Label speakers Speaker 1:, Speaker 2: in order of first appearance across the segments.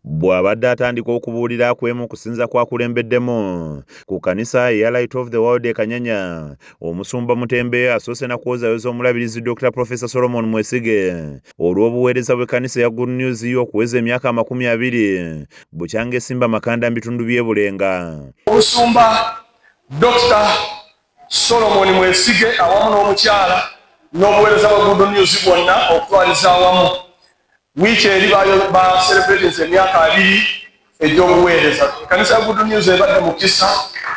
Speaker 1: Bw'abadde atandika okubuulira kwemu okusinza kw'akulembeddemu ku kkanisa eya Light of the World e Kanyanya, Omusumba Mutembe asoose na kwozaayoza Omulabirizi Dokita Professor Solomon Mwesige olw'obuweereza bw'ekkanisa eya Good News okuweza emyaka 20 bukyanga esimba amakanda mu bitundu by'e Bulenga.
Speaker 2: Omusumba Dokita Solomon Mwesige awamu n'omukyala n'obuweereza bwa Good News bwonna okutwaliza awamu, wiiki eri ba celebratinze emyaka 20 egy'obuweereza. Ekkanisa ya Good News ebadde mukisa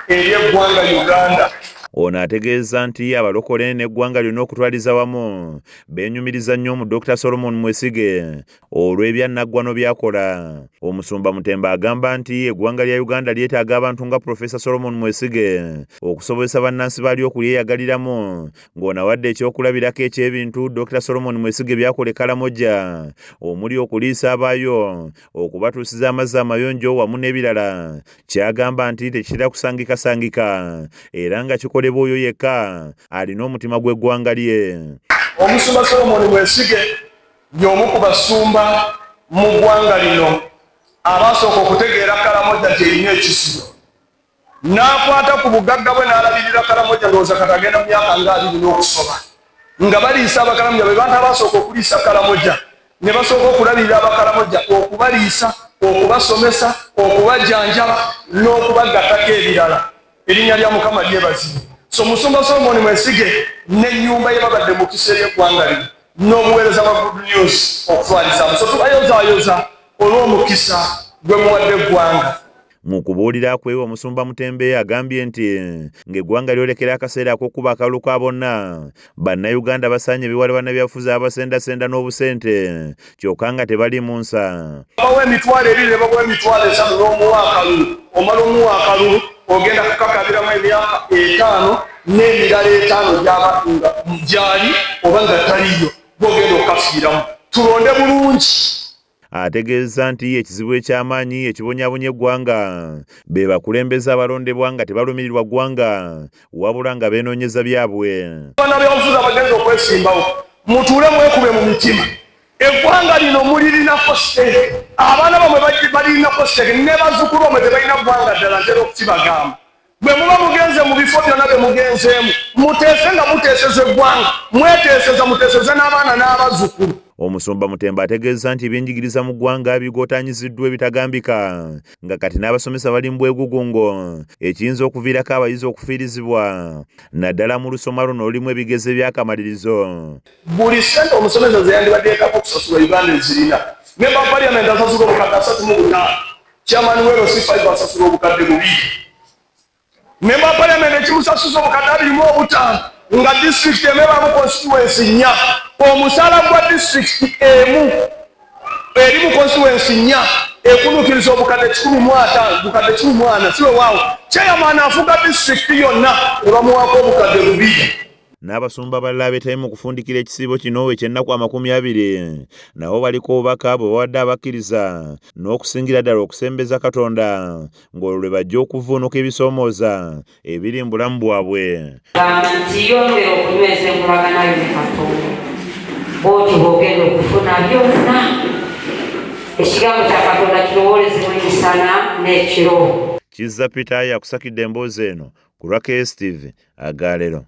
Speaker 2: eri eggwanga Uganda.
Speaker 1: Ono ategeeza nti abalokole n'eggwanga lyonna okutwaliza wamu beenyumiriza nnyo mu Dokita Solomon Mwesige olw'ebyannaggwano by'akola. Omusumba Mutembe agamba nti eggwanga lya Uganda lyetaaga abantu nga Professor Solomon Mwesige okusobozesa bannansi baalyo okulyeyagaliramu, ng'ono awadde ekyokulabirako eky'ebintu Dokita Solomon Mwesige by'akola e Karamoja omuli okuliisa abaayo, okubatuusiza amazzi amayonjo wamu n'ebirala, ky'agamba nti tekitera kusangikasangika era nga kikolebwa oyo yekka alina omutima gw'eggwanga lye.
Speaker 2: Omusumba Solomon Mwesige y'omu ku basumba mu ggwanga lino abaasooka okutegeera Karamoja nti erina ekizibu, n'akwata ku bugagga bwe n'alabirira Karamoja. Ndowooza kati agenda mu myaka nga 20 n'okusoba nga baliisa Abakaramoja. Be bantu abaasooka okuliisa Karamoja ne basooka okulabirira Abakaramoja, okubaliisa, okubasomesa, okubajanjaba n'okubagattako ebirala. Erinnya lya Mukama lyebazibwe. So Musumba Solomon Mwesige n'ennyumba ye babadde mukisa eri eggwanga lino n'obuweereza bwa Good News okutwalizaamu. So tubayozaayoza olw'omukisa gwe muwadde eggwanga.
Speaker 1: Mu kubuulira kwe, Omusumba Mutembe agambye nti ng'eggwanga lyolekera akaseera ak'okuba akalulu ka bonna, Bannayuganda basaanye bewale bannabyabufuzi abasendasenda n'obusente kyokka nga tebaliimu nsa.
Speaker 2: Bawa 20,000 ne bawa 30,000 n'omuwa akalulu. Omala omuwa akalulu, ogenda kukakabiramu emyaka 5 n'emirala 5 gyaba nga gyali oba nga taliyo, gwogenda okukafiiramu. Tulonde bulungi.
Speaker 1: Ategeeza nti ekizibu eky'amaanyi ekibonyaabonya eggwanga be bakulembeze abalondebwa nga tebalumirirwa ggwanga wabula nga beenoonyeza byabwe.
Speaker 2: Bannabyabufuzi abagenza okwesimbawo, mutuule mwekube mu mitima. Eggwanga lino mulirinako stake, abaana bamwe balirinako stake, ne bazzukulu bamwe. Tebalina ggwanga ddala. Ntera okukibagamba, bwe muba mugenze mu bifo byonna bye mugenzeemu, muteese nga muteeseza eggwanga, mweteeseza, muteeseze n'abaana n'abazzukulu.
Speaker 1: Omusumba Mutembe ategeeza nti ebyenjigiriza mu ggwanga bigootaanyiziddwa ebitagambika, nga kati n'abasomesa bali mu bwegugungo, ekiyinza okuviirako abayizi okufiirizibwa naddala mu lusoma luno olulimu ebigezo ebyakamalirizo.
Speaker 2: Buli ssente omusomesa ze yandibaddeekako okusasulwa, Uganda ezirina. Member Parliament asasula obukadde 35, chairman wa LC5 asasula obukadde 2. Member Parliament ekimusasuza obukadde 25, nga disitulikiti emu ebaamu constituency nnya, omusaala gwa disitulikiti emu eri mu constituency nnya ekunuukiriza obukadde 150, bukadde 140. Si wewaawo chairman afuga disitulikiti yonna ne bamuwaako obukadde 2.
Speaker 1: N'abasumba abalala abeetabye mu kufundikira ekisiibo kino eky'ennaku 20 nabo baliko obubaka bwe bawadde abakkiriza n'okusingira ddala okusembeza Katonda, ng'olwo lwe bajja okuvvuunuka ebisoomooza ebiri mu bulamu bwabwe.
Speaker 3: Gamba nti yongera okunyweza enkolagana yo ne Katonda, bw'otyo bw'ogenda okufuna byonna. Ekigambo kya Katonda kirowoolezebwa emisana n'ekiro.
Speaker 1: Kizza Peter yakusakidde emboozi eno ku lwa KSTV agaalero.